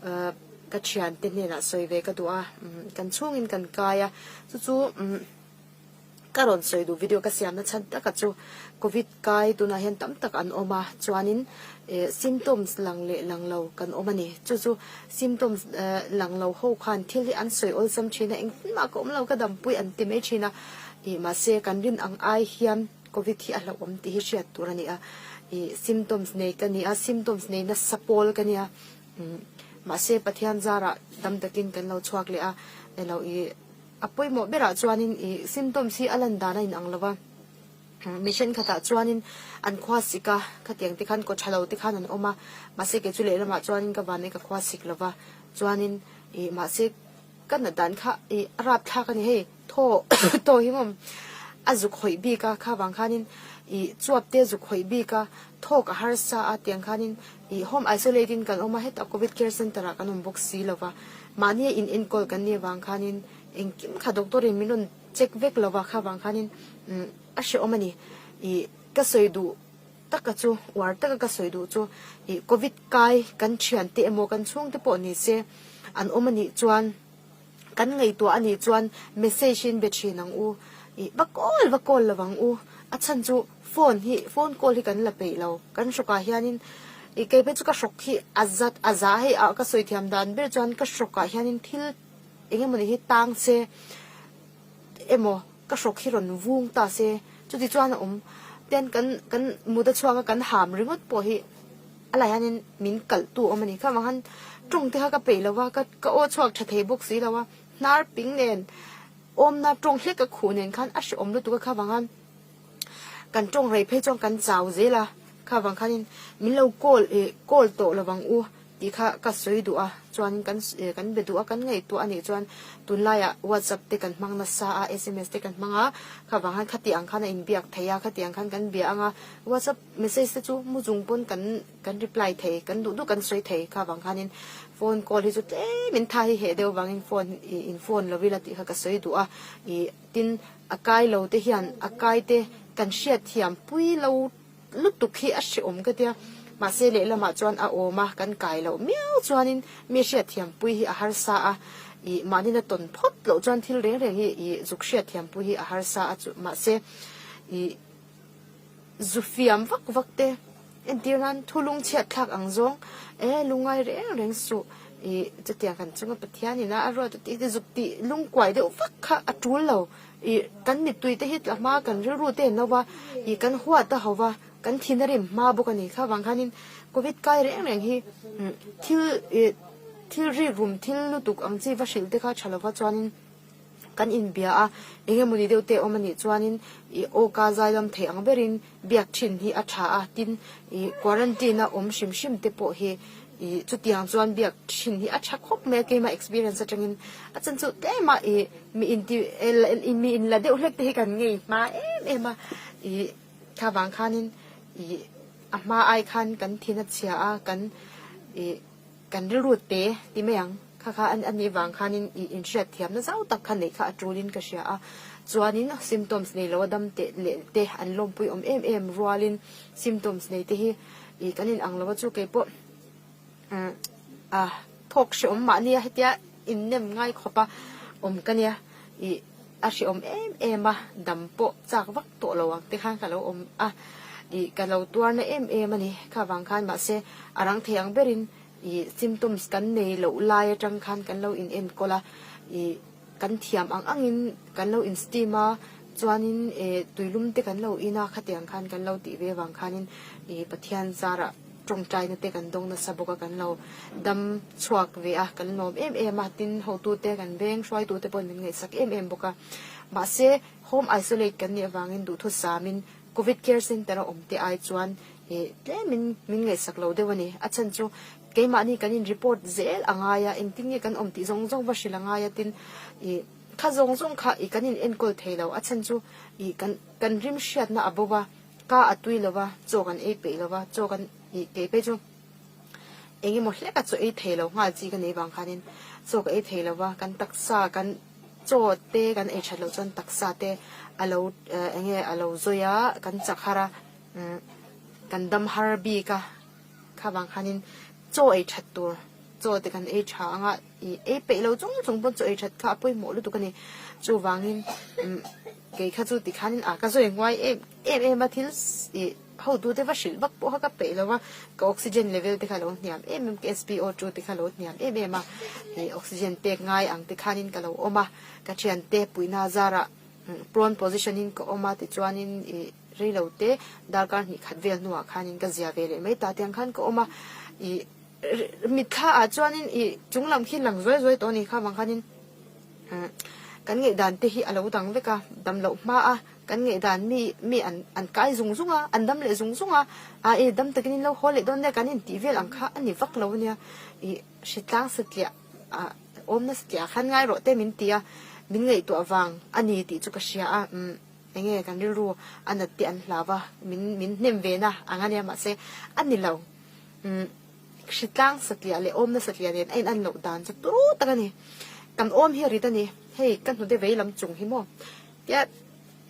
Ka thiante hnenah sawi ve ka duh a, kan chhungin kan kai a, chu chu ka rawn sawi duh video ka siamna chhan taka chu covid kai tunah hian tam tak an awm a, chuanin symptoms lang leh lang lo kan awm a ni, chu chu symptoms lang lo ho khan thil hi an sawi awlsam thin a, engtin mah ka awm lo ka dampui an ti mai thin a, ih mahse kan rin ang ai hian covid hi a hlauhawm tih hi hriat tur a ni a, ih symptoms nei ka ni a, symptoms nei nasa pawl ka nia. Mahse Pathian zarah dam takin kan lo chhuak leh a, elo i a pawimawh berah chuanin i symptoms hi a lan dan a inang lo va, mi thenkhatah chuanin an khua sik a, khatiang te khan kaw tha lo te khan an awm a, mahse kei chu lehlamah chuanin ka vanei ka khua sik lo va, chuanin i mahse ka nat dan kha i a rapthlak a ni hei. Thaw thaw hi maw a zuk hawih bik a, kha vang khanin ih chuap te zuk hawih bik a, thawk a harsa a tiang khanin ih home isolate in kan awm a, hetah covid care center ah kan awm bawk si lo va, mahni a in enkawl kan nih avang khanin engkim kha doctor in min rawn check vek lo va, kha vang khanin umm a hrehawm a ni. Ih ka sawi duh taka chu uar taka ka sawi duh chu ih covid kai kan thiante emaw kan chhungte pawh ni se an awm a nih chuan, Kan ngaihtuah a nih chuan message in be thin ang u, ih va call va call lo ang u, a chhan chu phone hi phone call hi kan la peih lo, kan hrawkah hianin ih kei phei chu ka hrawk hi a zat a za hei ah ka sawi thiam dan ber chuan ka hrawkah hianin thil eng emawni hi tang se emaw ka hrawk hi rawn vung ta se chuti chuan a awm ten kan kan mut a chhuak a kan ham ringawt pawh hi. A lai hianin min kalh tu awm a ni. Kha vang khan tawng te kha ka peih lo va, ka ka aw chhuak tha thei bawk si lo a, hnar ping nen awmna tawng hlek a khuh nen khan a hrehawm lutuk a, kha vang khan kan tawng rei phei chuan kan chau zel a, kha vang khanin min lo call ih call tawh lo vang u tih kha ka sawi duh a, chuan kan kan be duh a, kan ngaihtuah a nih chuan tunlaiah whatsapp te kan hmang nasa a, sms te kan hmang a, kha vang khan khati ang khan a inbiak thei a, khati ang khan kan bia ang a, whatsapp. Message te chu mu chung pawn kan kan reply thei, kan duh duh kan sawi thei kha vang khanin phone call hi chu tlem in tha hi heh deuh vangin phone ih in phone lo ila tih kha ka sawi duh a, ih tin a kai lo te hian a kai te kan hriat thiam pui lo lutuk hi a hrehawm ka tia, mahse lehlamah chuan a awm a kan kai loh miau chuanin mi hriat thiam pui hi a harsa a, ih mahni na tawn phawt loh chuan thil reng reng hi ih zuk hriat thiam pui hi a harsa a chu mahse ih. Zu fiam vak vak te entir nan thu lungchhiat thlak ang zawng e lungai reng reng suh ih chutiang kan chunga Pathian in a a ruat tih te zuk tih lungkuai deuh vak kha a tul lo ih kan mittui te hi tla hma kan rilru te an lo va ih kan huat a ho va kan thin a rim hma bawk a ni kha vang khanin covid kai reng reng hi thil ih thil rik rum thil lutuk ang chi va hrilh te kha tha lova chuanin. Kan inbia a, eng emawni deuh te awm a nih chuanin ih awka zailam theih ang berin biak thin hi a tha a, tin ih quarantine a awm hrim hrim te pawh hi ih chutiang chuan biak thin hi a tha khawp mai a, keimah experience atangin a chan chu tlem a ih mi inti mi inla deuh hlek te hi kan ngei hma em em a, ih thla vang khanin ih a hma ai khan kan thin a chhia a, kan ih. Kan rilru te ti mai ang. Kha kha a nih vang khanin ih inhriat thiamna zau tak kha neih kha a tulin ka hria a. Chuanin symptoms nei lo a dam teh leh te an lawmpui awm em em rualin symptoms nei te hi ih kan inang lo a chu keipawh umm a thawk hrehawm mahnia hetia innem ngai khawp a awm ka nia ih a hrehawm em em a dam pawh chak vak tawh lo ang te khan ka lo awm a ih ka lo tuar na em em a ni kha vang khan mahse a rang thei ang berin ih symptoms kan nei loh lai atang khan kan lo in enkawl a ih kan thiam ang angin kan lo in steam a chuanin eh tuilum te kan lo in a khatiang khan kan lo tih ve avang khanin ih Pathian zarah tawngtaina te kan dawng nasa bawk a kan lo dam chhuak ve a kan lawm em em a tin hotute kan veng hruaitute pawhin min ngaihsak em em bawk a mahse Home isolate kan nih avangin duhthusamin Covid Care Centre a awm te ai chuan ih tlemin min ngaihsak lo deuh a ni. A chhan chu keimahni kan in report zel a ngai a, engtin nge kan awm tih zawng zawng va hrilh a ngai a tin ih kha zawng zawng kha ih kan in enkawl thei lo. A chhan chu ih kan kan rim hriatna a bo va, ka a tui lo va, chaw kan ei peih lo va, chaw kan ih kei phei chu eng emaw hlek a chaw ei thei lo nghal chi ka nei vang khanin chaw ka ei thei lo va, kan taksa kan Chaw te kan ei that loh chuan taksa te a lo eng nge a lo zawi a, kan chak har a, kan dam har bik a, kha vang khanin chaw ei that tur. Chaw te kan ei tha anga ih ei peih lo chung chung pawn chaw ei that kha a pawimawh lutuk a ni. Chuvangin umm kei kha chu tikhanin a ka zawi nguai em em em a thil ih hotu te va hrilh vak pawh kha ka peih lo a, ka oxygen level te kha a lo hniam em em ka SPO2 te kha a lo hniam em em a, ih oxygen pek ngai ang te khanin ka lo awm a, ka thiante puihna zarah prone position in ka awm a tichuanin ih rei lo te darkar hnih khat vel hnuah khanin ka zia ve leh mai ta tiang khan ka awm a ih. Mitthla ah chuanin ih chung lam khi lang zuai zuai tawh a ni kha vang khanin kan ngaihdan te hi a lo dang vek a, dam loh hma a kan ngaihdan mi mi an an kai zung zung a, an dam leh zung zung a, a e dam takin in lo haw leh dawn nia kan intih vel ang kha a ni vak lo a nia, ih hritlang satliah ah awmna satliah ah khan ngai rawh te min ti a, min ngaihtuah vang a ni tih chu ka hria a, umm eng nge kan rilru a nat te an hlau a, min min hnem ve na ang a nia mahse a ni lo. Umm hritlang satliah leh awmna satliah nen a in an loh dan chu turu tak a ni. Kan awm hi a rit a ni. Hei ka hnute vei lam chung hi maw tia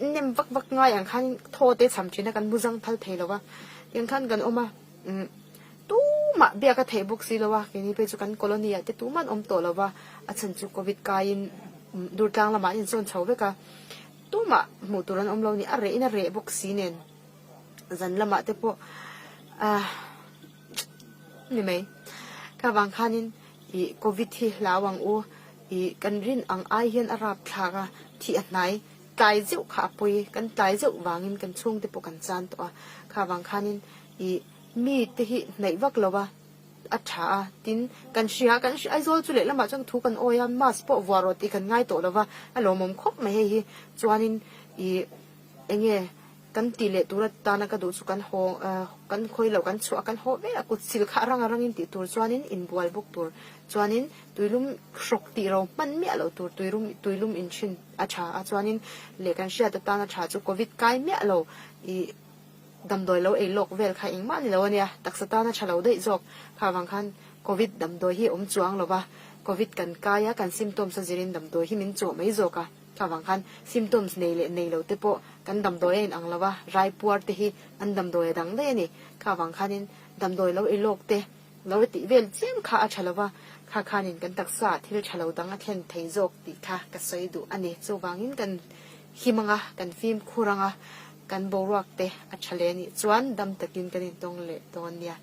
nem vak vak ngai ang khan thaw te cham thin a kan mu zang phal thei lo va. Tiang khan kan awm a umm tumah biak a theih bawk si lo a keini phei chu kan colony ah te tumah an awm tawh lo va a chhan chu covid kaiin durtlang lamah an insawn chho vek a tumah hmuh tur an awm lo a ni a reh in a reh bawk si nen. Zan lamah te pawh ah ni mai. Kha vang khanin ih covid hi hlau ang u ih kan rin ang ai hian a rap thlak a, thih a hnai tlai zeuh kha a pawi kan tlai zeuh vangin kan chhungte pawh kan chan tawh a. Kha vang khanin ih mi te hi hnaih vak lo va a tha a, tin kan hria kan hria Aizawl chu lehlamah chuan thu kan awi a mask pawh vuah rawh tih kan ngai tawh lo va a lawmawm khawp mai hei hi chuanin ih eng nge Kan tih leh tur atana ka duh chu kan haw kan khawi loh kan chhuah a kan haw vel a kut sil kha a rang a rangin tih tur chuanin inbual bawk tur chuanin tuilum hrawk tih ro hman miah loh tur tuirum tuilum inchhin a tha a chuanin leh kan hriat atana tha chu covid kai miah lo ih damdawi lo ei lawk vel kha engmah ni lo ania taksa tana tha lo daih zawk kha avang khan covid damdawi hi awm chuang lo va covid kan kai a kan symptoms a zirin damdawi hi min chawh mai zawk a. Chuvang khan symptoms nei leh nei lo te pawh kan damdawi a inang lo a, rai puar te hi an damdawi a dang daih a ni. Khavang khanin damdawi lo ei lawk te, lo tih vel chiam kha a tha lo va, kha khanin kan taksa thil tha lo dang a thlen thei zawk tih kha ka sawi duh a ni. Chuvangin kan him anga, kan fimkhur anga, kan boruak te a tha leh a nih chuan dam takin kan intawng leh dawn nia.